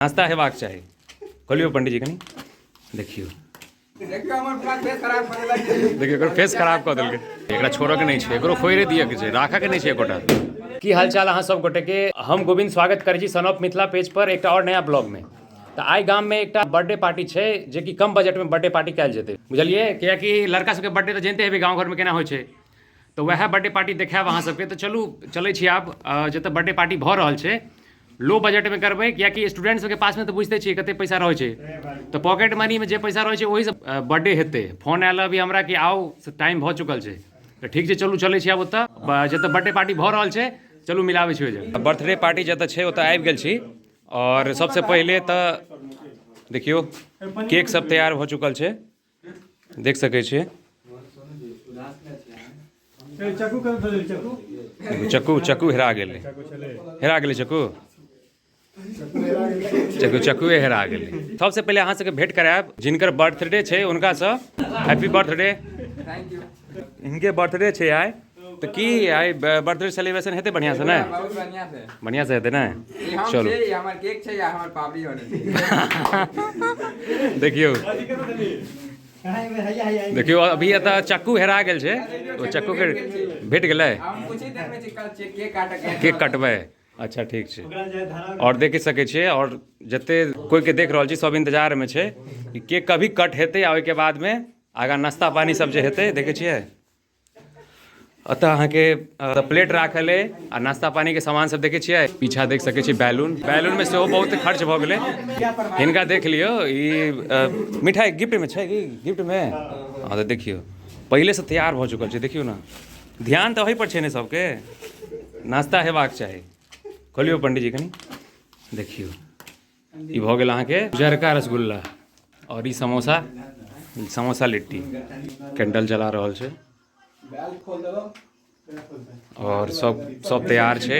नाश्ता हेबाक चाही। खोलियौ पंडीजी कनि देखियौ। देखियौ हमर पूरा फेस खराब कऽ देलक। देखियौ एकर फेस खराब कऽ देलकै। एकरा छोड़ऽ के नहि छै, एकरो फोड़े दिअ के छै, राखऽ के नहि छै एकोटा। की हालचाल अहाँ सब गोटे के, हम गोविंद स्वागत करै छी सन ऑफ मिथिला पेज पर एकटा और नया ब्लॉग में। तऽ आइ गाम में एकटा बर्थडे पार्टी छै जे कि कम बजट में बर्थडे पार्टी कयल जेतै, बुझलियै? कियाकि लड़का सबके बर्थडे तऽ जनिते हेबै गाँव घर में केना होइ छै, तऽ वएह बर्थडे पार्टी देखायब अहाँ सबके। तऽ चलू चलै छी आब जतऽ बर्थडे पार्टी भऽ रहल छै। लो बजटमे करबै कियाकि स्टूडेंट सबके पासमे तऽ बुझिते छियै कते पैसा रहै छै, तऽ पॉकेट मनीमे जे पैसा रहै छै ओहिसँ बर्थडे हेतै। फोन आयल अभी हमरा कि आउ, से टाइम भऽ चुकल छै। तऽ ठीक छै, चलू चलै छी आब ओतऽ जतऽ बर्थडे पार्टी भऽ रहल छै। चलू मिलाबै छी ओहि जगह। बर्थडे पार्टी जतऽ छै ओतऽ आबि गेल छी आओर सबसँ पहिले तऽ देखियौ केक सब तैयार भऽ चुकल छै, देख सकै छियै। चक्कू चक्कू हेरा गेलै, हेरा गेलै चक्कू, चक्कू चक्कुए हेरा गेलै। सबसे पहिले अहाँ सबके भेंट करायब जिनकर बर्थडे छै हुनकासँ। Happy birthday. हिनके बर्थडे छै आइ, तऽ की आइ बर्थडे सेलिब्रेशन हेतै बढ़िआँ से? नहि, बहुत बढ़िआँ से। बढ़िआँ से हेतै ने? ई हम चलू छै, ई हमर केक छै आ हमर पापड़ी ऑर्डर छै। देखियौ देखियौ, अभी एतऽ चक्कू हेरा गेल छै, ओ चक्कू के भेट गेलै। हम पूछे देखने छी कल केक काटऽ के। केक कटबै? अच्छा ठीक छै। आओर देख सकै छियै, आओर जते कोइके देख रहल छी सब इंतजारमे छै कि केक कभी कट हेतै आ ओहिके बादमे आगाँ नाश्ता पानी सब जे हेतै। देखै छियै एतऽ अहाँके प्लेट राखल अइ आ नाश्ता पानीके सामान सब देखै छियै। पीछा देख सकै छी बैलून, बैलूनमे सेहो बहुत खर्च भऽ गेलै। हिनका देख लियौ, ई मिठाई गिफ्टमे छै कि गिफ्टमे? हँ तऽ देखियौ पहिलेसँ तैयार भऽ चुकल छै। देखियौ ने, ध्यान तऽ ओहि पर छै ने सबके, नाश्ता हेबाक चाही। खोलियौ पंडीजी कनि देखियौ। ई भऽ गेल अहाँके उजरका रसगुल्ला आओर ई समोसा, समोसा लिट्टी। कैंडल जला रहल छै आओर सब सब तैयार छै।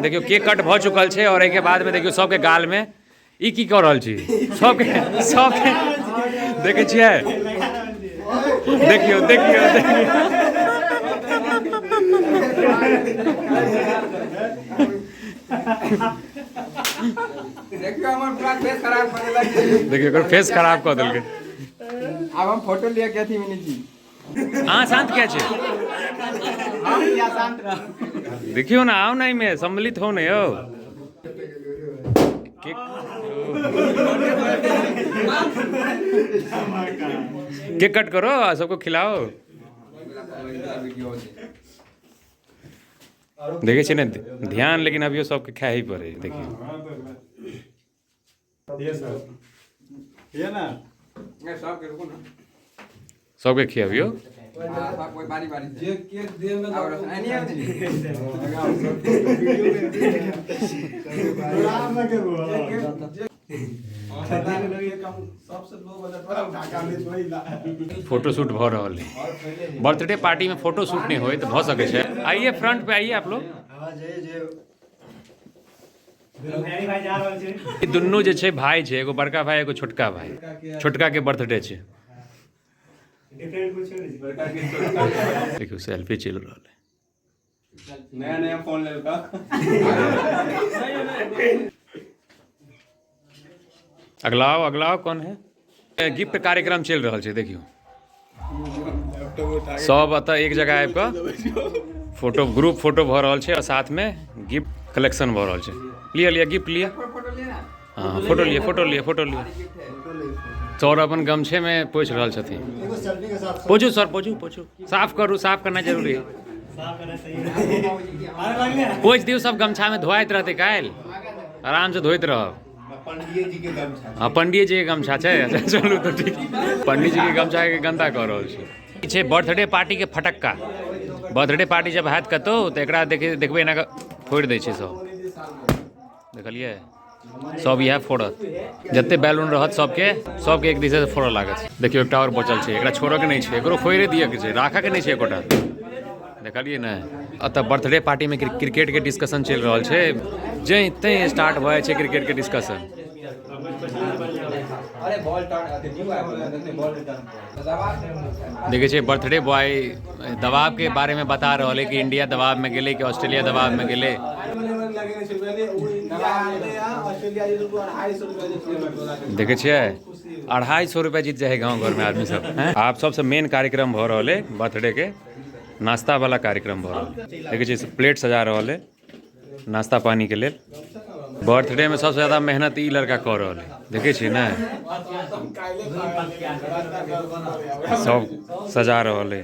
देखियौ केक कट भऽ चुकल छै और एहिके बाद में देखियौ सबके गाल में ई की कऽ रहल छी सबके, सबके देखै छियै। देखियौ देखियौ देखियौ देखियौ हमर पूरा फेस खराब कऽ देलक। देखियौ एकर फेस खराब कऽ देलकै। आब हम फोटो लिअ के अथी में नहि छी। अहाँ शान्त किया छी? देखियौ ने, आउ ने, एहिमे सम्मिलित हो ने यौ। केक केक कट करो आ सबको खिलाओ। देखै छियै ने ध्यान, लेकिन अभियो सबके खाए ही पड़े। देखियौ सबके रुकू ने, सबके खियाबियौ। हाँ, सब कोई बारी बारी से। जे केक देह में और एनी आउ ने। फोटो शूट भऽ रहल है। बर्थडे पार्टी में फोटो शूट नहीं होए तो भऽ सकै छै। आइए फ्रंट पे आइए आप लोग। ई दुनू जे छै भाई छै, एगो बड़का भाई एगो छोटका भाई। छोटका के बर्थडे छै। देखियौ सेल्फी चलि रहल है। नया नया फोन लेलका। अगला आओ, अगला आओ, कौन है? गिफ्ट कार्यक्रम चलि रहल छै। देखियौ सब एतऽ एक जगह आबि कऽ फोटो, ग्रुप फोटो भऽ रहल छै और साथ में गिफ्ट कलेक्शन भऽ रहल छै। लिअ लिअ गिफ्ट लिअ। फोटो लिअ ना। हाँ फोटो लिअ, फोटो लिअ, फोटो लिअ। सर अपन गमछे में पोछि रहल छथिन। पोछू सर, पोछू पोछू, साफ करू, साफ करना जरूरी है। पोछि दियौ सब गमछा में, धोआइत रहतै काल्हि, आराम से धोइत रहब। पंडिये जी के गमछा। हाँ पंडिये जी के गमछा छै। अच्छा चलू तऽ ठीक, पंडित जी के गमछा के गंदा कऽ रहल छै। ई छै बर्थडे पार्टी के फटक्का। बर्थडे पार्टी जब हैत कतौ तऽ एकरा देखबै एना कऽ फोड़ि दै छै सब। देखलियै, सब इएह फोड़त, जते बैलून रहत सबके सबके एक दिशा से फोड़ऽ लागत। देखियौ एकटा आओर बचल छै, एकरा छोड़ऽ के नहि छै, एकरो फोड़े दिअ के छै, राखऽ के नहि छै एकोटा। देखलियै ने, एतऽ बर्थडे पार्टी में क्रिकेट के डिस्कशन चलि रहल छै, जैं तैं स्टार्ट भऽ जाइ छै क्रिकेट के डिस्कशन। अरे बॉल टर्न अथी न्यू आयल बॉल रिटर्न। देखै छियै बर्थडे बॉय दबाव के बारे में बता रहल है कि इंडिया दबाव में गेलै कि ऑस्ट्रेलिया दबाव में गेलै। देखै छियै 250 रुपया जीत जाइ है गाँव घर में आदमी सब। हैं? आब सबसे मेन कार्यक्रम भऽ रहल है बर्थडे के, नाश्ता वाला कार्यक्रम भऽ रहल है। देखै छियै प्लेट सजा रहल है नाश्ता पानी के लेल। बर्थडे में सबसे ज्यादा मेहनत ई लड़का कऽ रहल है, देखै छियै ने, सब सजा रहल है।